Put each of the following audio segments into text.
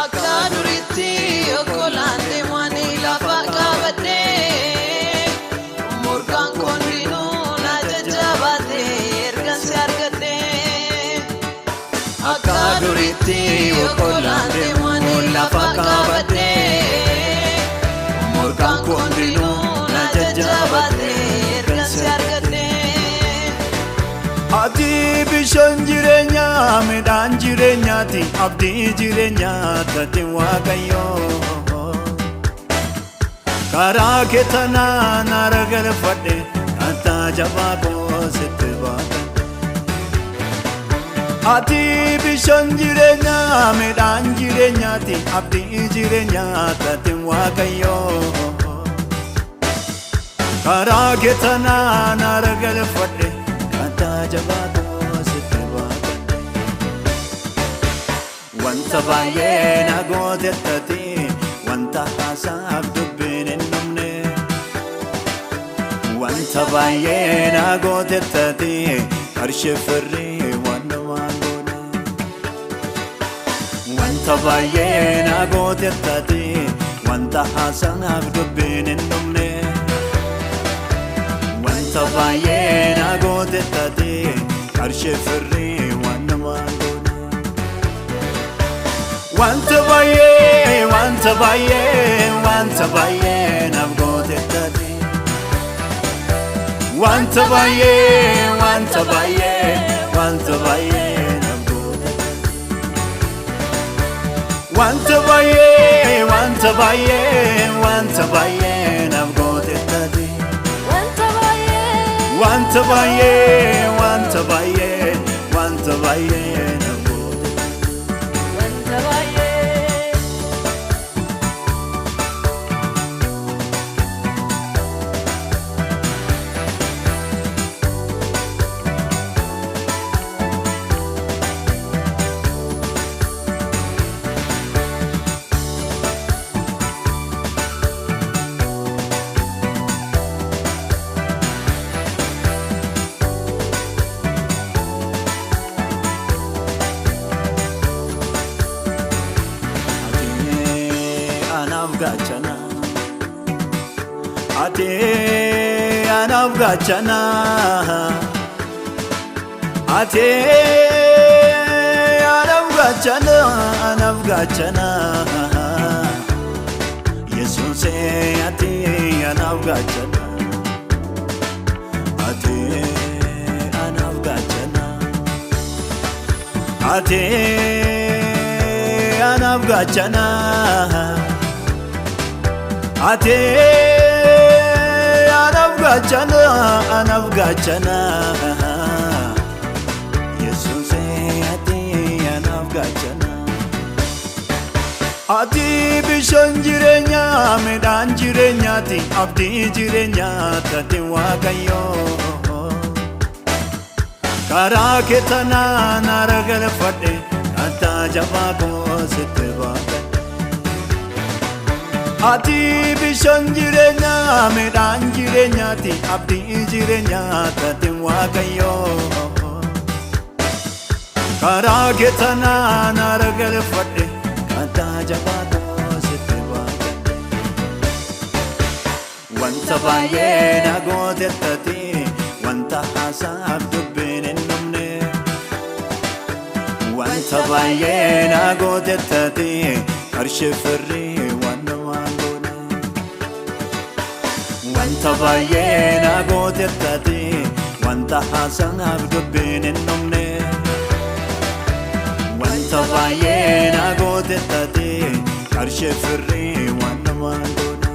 Akka duriitti okkolaan deemanii lafa qabadhee, morkaan koondinuu na jajjabaate ergan si argadhee. Akka duriitti okkolaan deemanii lafa qabadhee, morkaan koondinuu na jajjabaate ergan si argadhee. Ati bishaan jireenyaa, midhaan jireenyaati, abdii jireenyaa taate Waaqayyoo. Karaa kee tanaan haara galfadhe, kattaa jabaa koo sitti baatadhe. Ati bishaan jireenyaa, midhaan jireenyaati, abdii jireenyaa taate Waaqayyoo. Karaa kee tanaan haara galfadhe, kattaa jabaa koo sitti baatadhe. Wanta baay'ee na gootettati, wanta haasaaf dubbiin hin dhumne. Wanta baay'ee na gootettati, qarshii firrii waan namaan goone. Wanta baay'ee na gootettati, wanta haasaaf dubbiin hin dhumne. Wanta baay'ee na gootettati, qarshii firrii waan namaan goone. Wanta baay'ee, wanta baay'ee, wanta baay'ee naaf gootettati. Wanta baay'ee, wanta baay'ee, wanta baay'ee naaf gootettati. Wanta baay'ee, wanta baay'ee, wanta baay'ee naaf gootettati. Wanta baay'ee. Wanta baay'ee, wanta baay'ee, wanta baay'ee naaf gootettati. Wanta baay'ee. Ati anaaf gaachana. Ati anaaf gaachana. Ati anaaf gaachana, anaaf gaachana. Yesuus, ati anaaf gaachana. Ati anaaf gaachana. Ati anaaf gaachana. Ati anaaf gaachana, anaaf gaachana. Yesuus, ati anaaf gaachana. Ati bishaan jireenyaa, midhaan jireenyaati, abdii jireenyaa taate Waaqayyoo. Karaa kee tanaan haara galfadhe, kattaa jabaa koo sitti baatadhe. Ati bishaan jireenyaa, midhaan jireenyaati, abdii jireenyaa taate Waaqayyoo. Karaa kee tanaan haara galfadhe, kattaa jabaa koo sitti baatadhe. Wanta baay'ee na gootettati, wanta haasaaf dubbiin hin dhumne. Wanta baay'ee na gootettati, qarshii firrii waan namaan goone. Wanta baay'ee na gootettati, wanta haasaaf dubbiin hin dhumne. Wanta baay'ee na gootettati, qarshii firrii waan namaan goone.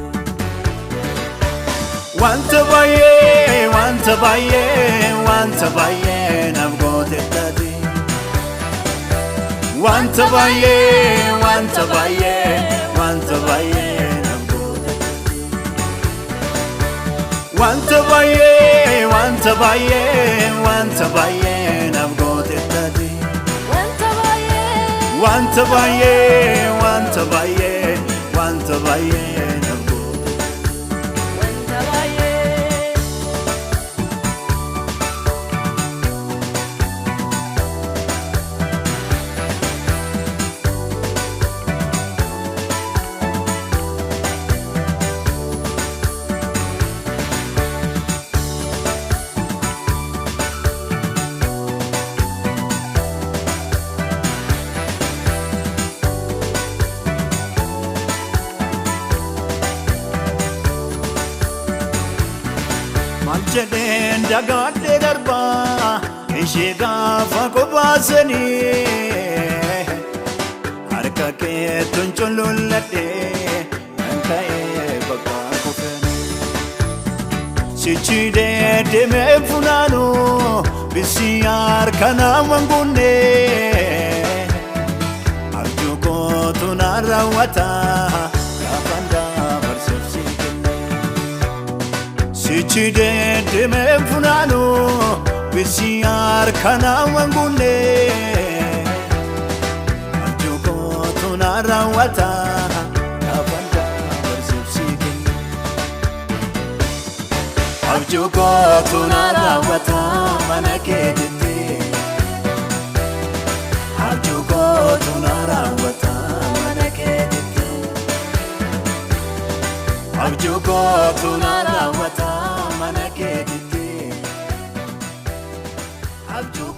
Wanta baay'ee, wanta baay'ee, wanta baay'ee naaf gootettati. Wanta baay'ee, wanta baay'ee, wanta baay'ee naaf gootettati. Wanta baay'ee, wanta baay'ee, wanta baay'ee naaf gootettati. Wanta baay'ee. Wanta baay'ee, wanta baay'ee, wanta baay'ee naaf gootettati. Wanta baay'ee. jedheen dagaadhee darbaa ishee gaafa qobaasanii harka keetuun cululladhee kan ka'ee bakka kufeen. Sichi deemee funaanu bisi harka nama guunne abjuu kootu na raawwata gaafan dabarseef si kenne. Sichi deemee funaanu bisi harka nama guunne abjuu kootu na raawwata gaafan dabarseef si kenne. Abjuu kootu na raawwata mana keetitti. Abjuu kootu na raawwata mana keetitti. Abjuu kootu na raawwata mana keetitti. Abjuu